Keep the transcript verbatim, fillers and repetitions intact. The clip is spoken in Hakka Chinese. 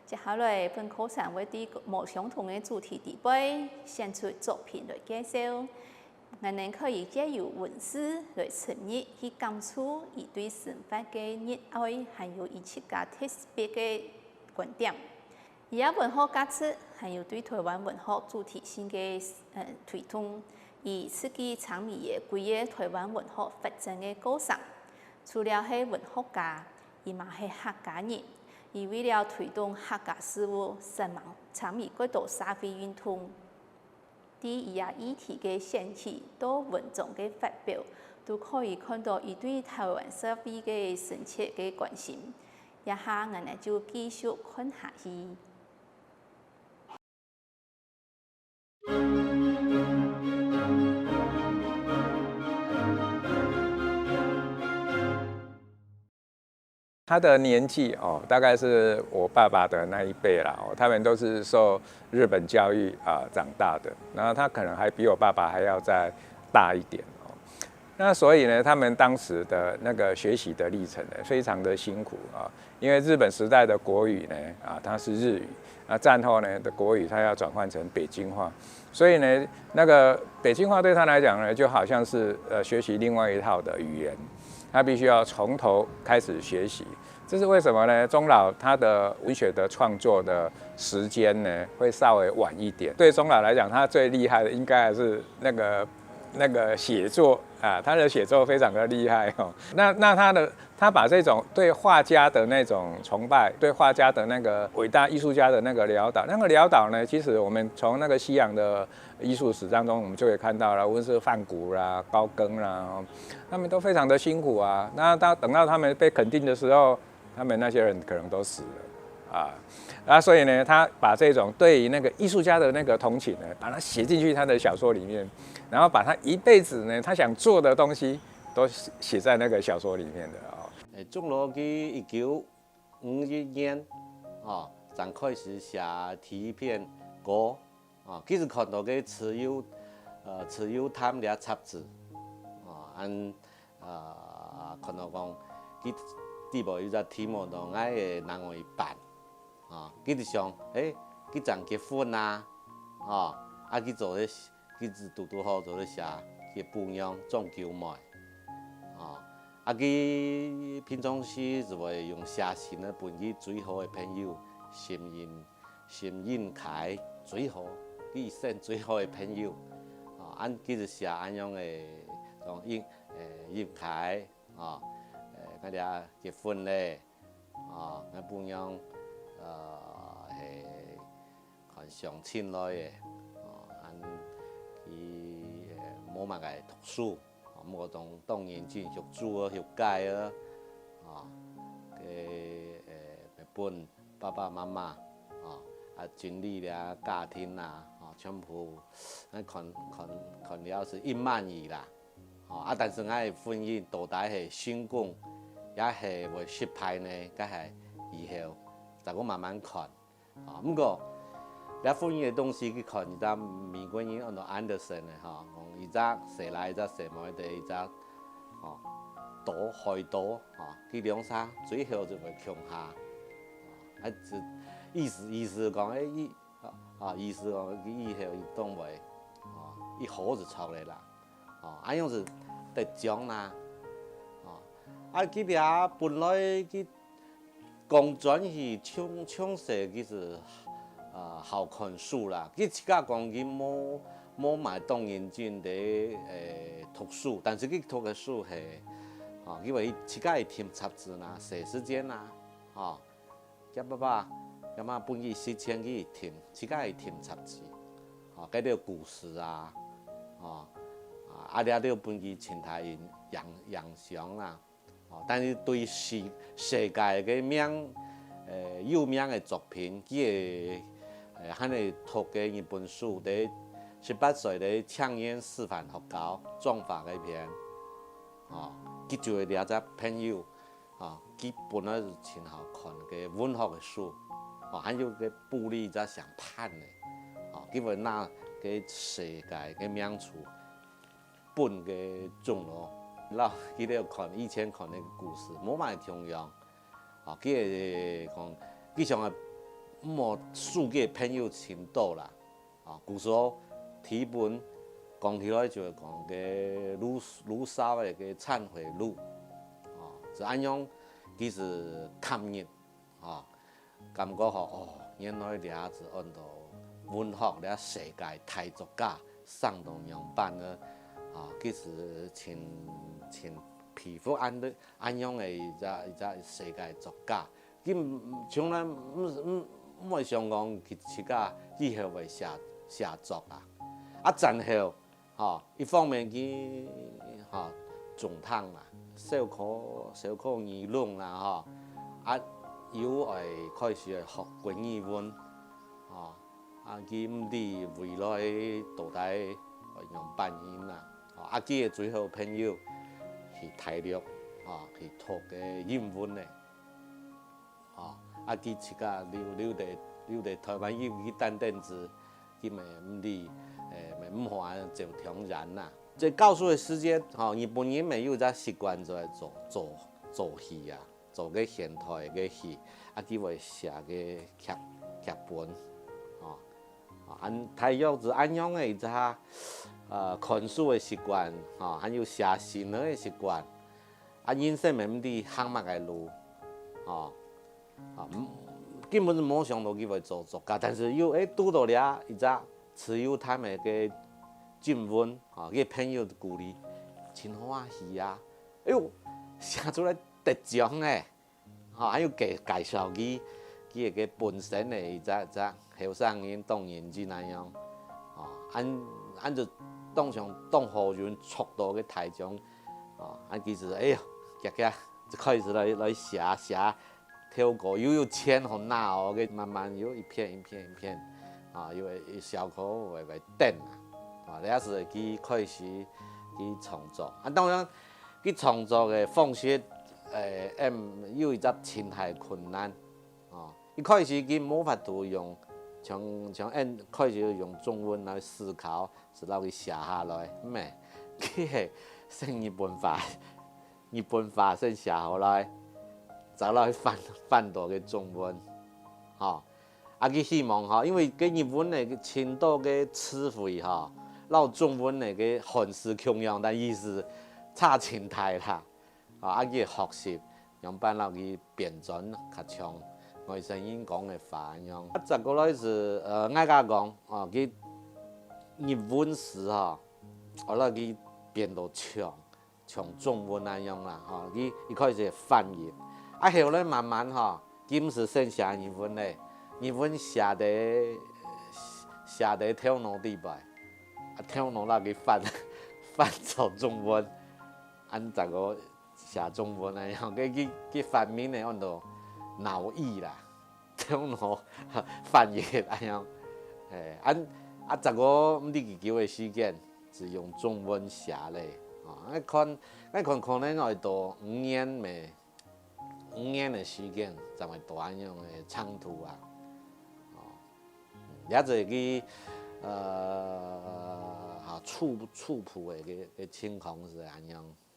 接下來，本課程會對無相同个主題底背選出作品來介紹。𠊎等可以藉由文字來深入去感受佢對生活个熱愛，還有佢自家特別个觀點。佢个文學價值，還有對臺灣文學主題性个，呃，推動，佢自家參與个歸个臺灣文學發展个過程。除了係文學家，佢嘛係客家人，佢為了推動客家事務，煞猛參與幾多社會運動。 對佢个議題个選取到文章个發表，都可以看到佢對臺灣社會个深切个關心。這下，𠊎等就繼續看下去。 他的年紀哦，大概是我爸爸的那一輩啦，哦，他們都是受日本教育啊，长大的，然后他可能还比我爸爸还要再大一点哦。那所以呢，他们当时的那个学习的历程呢，非常的辛苦啊，因为日本时代的国语呢，啊，它是日语，那战后呢的国语，它要转换成北京话，所以呢，那个北京话对他来讲呢，就好像是，呃，学习另外一套的语言，他必须要从头开始学习。这是为什么呢？钟老他的文学的创作的时间呢，会稍微晚一点。对钟老来讲，他最厉害的应该还是那个，那个写作啊，他的写作非常的厉害哦。那，那他的，他把这种对画家的那种崇拜，对画家的那个伟大艺术家的那个潦倒，那个潦倒呢，其实我们从那个西洋的艺术史当中，我们就可以看到了，无论是梵谷啦、高更啦，哦，他们都非常的辛苦啊。那到，等到他们被肯定的时候，他们那些人可能都死了啊。啊，所以呢，他把这种对于那个艺术家的那个同情呢，把它写进去他的小说里面，然后把他一辈子呢，他想做的东西都写，写在那个小说里面的哦。诶，钟老佢一九五一年，哦，正开始写第一篇歌，哦，佢就看到个自由，呃，《自由谈》这杂志，哦，恁，呃，看到讲，佢底背有只题目，讲𠊎个另外一半，哦，佢就想，诶，佢正结婚啊，哦，啊，佢做个，佢就堵堵好做个写佢个餔娘庄九妹，哦，啊，佢平常时就会用写信个分佢最好个朋友，沈应，沈应恺最好，佢一生最好个朋友，哦，恁，佢就写恁样个，讲应，诶，应恺，哦，诶，𠊎兜结婚咧， 哦，𠊎餔娘，呃，係看相親來个，哦，恁佢，呃，無麼个讀書，哦，毋過當，當認真學煮啊，學解啊，哦，个，呃，分爸爸媽媽，哦，啊，整理這家庭啊，哦，全部，恁看，看，看了係一滿意啦。 哦，啊，但是𠊎个婚姻到底係成功，也係會失敗呢？該係以後再過慢慢看。哦，毋過，這婚姻个東西去看，一隻美國人安到Anderson个，吼，講一隻細倈、一隻細妹，一隻，吼，島，海島，吼，佢兩儕最後就會共下。哦，啊，就意思，意思講，誒，意，啊，意思講，佢以後一定會，哦，一好就著咧啦。 哦，恁樣就得獎啦。哦，啊，佢這本來佢講轉去，從，從細佢係，啊，好看書啦。佢自家講佢無，無麼當認真个，誒，讀書，但是佢讀个書係，哦，因為佢自家會聽雜誌啦，寫時間啦，哦， 厥爸爸，厥媽分佢時間去聽，自家去聽雜誌，吼，該兜故事啊，吼，啊，啊，這兜分佢盡大影，影，影響啦。吼，但是對世，世界个名，呃，有名个作品，佢會，呃，還會讀个一本書，在十八歲在青年師範學校，彰化該片，吼，佢就會這隻朋友， 啊，佢本來係盡好看个文學个書，啊，還有个布里在想盼个，啊，佢會拿个世界个名著分个鐘老，摎佢兜看以前看个故事，無麼个共樣。啊，佢會講，佢想个無輸个朋友盡多啦。啊，故所第一本講起來就係講个魯，魯少个个懺悔錄。啊，就恁樣，其實看入，啊，感覺吼，哦，原來這下子安到文學這世界大作家生到仰般个，啊，其實盡，盡佩服恁，恁樣个一隻，一隻世界作家。佢從來毋，毋，毋會想講佢自家以後會寫，寫作啊。啊，戰後，吼，一方面佢，吼，中聽啦，小可，小可耳聾啦，吼，啊，又愛開始愛學國語文，吼，啊，佢毋知未來到底愛仰般形啦，吼，啊，佢个最好朋友去大陸，吼，去讀个英文呢。 吼，啊，佢自家留，留在，留在台灣，佢，佢單單子，佢乜毋理，誒，乜毋好恁走中央啦。在教書个時節，吼，日本人乜有一隻習慣就係做，做，做戲啊，做个現代个戲，啊，佢會寫个劇，劇本，吼。啊，恁大約就恁樣个一隻，呃，看書个習慣，吼，還有寫信个習慣。 啊，人生乜毋知行麼个路，吼，啊，嗯，根本就無想到佢會做作家，但是又，誒，堵到這一隻自由攤个个徵文，吼，佢朋友鼓勵，真歡喜啊！哎喲，寫出來得獎誒！吼，還有介，介紹佢，佢个本身个一隻，一隻後生人當認真恁樣，吼，恁，恁就當像當好運捉到个大獎， 哦，啊，其實，哎喲，遽遽就開始來，來寫，寫，透過又有錢好拿哦，个慢慢又一篇一篇一篇，啊，又會，又小可會，會等啊，啊，這係佢開始去創作。啊，當然，佢創作个方式，誒，嗯，有一隻盡大困難，哦，一開始佢無法度用，像，像恁開始用中文來思考， 就摎佢寫下來，毋係，佢係先日本話，日本話先寫好來，再來翻，翻到个中文，吼。啊，佢希望吼，因為个日文个盡多个詞彙吼，摎中文个个漢字共樣，但意思差盡大啦。 啊，啊，佢學習，仰般摎佢變轉較像外省人講个話恁樣。啊，再過來係，呃，𠊎家講，哦，佢日文字吼，我摎佢變到像，像中文恁樣啦，吼，佢一開始係翻譯，啊，後來慢慢吼，佢毋係先寫日文咧，日文寫在，寫在頭腦底背，啊，頭腦摎佢翻，翻做中文，恁再過 寫中文恁樣，个，个，个發明个安到腦譯啦，頭腦翻譯恁樣。嘿，恁，啊，再過毋知幾久个時間，就用中文寫咧。哦，𠊎看，𠊎看可能愛到五年咩，五年个時間，正會到恁樣个程度啊。哦，也係个，呃，哈，初，初步个个，个情況係恁樣。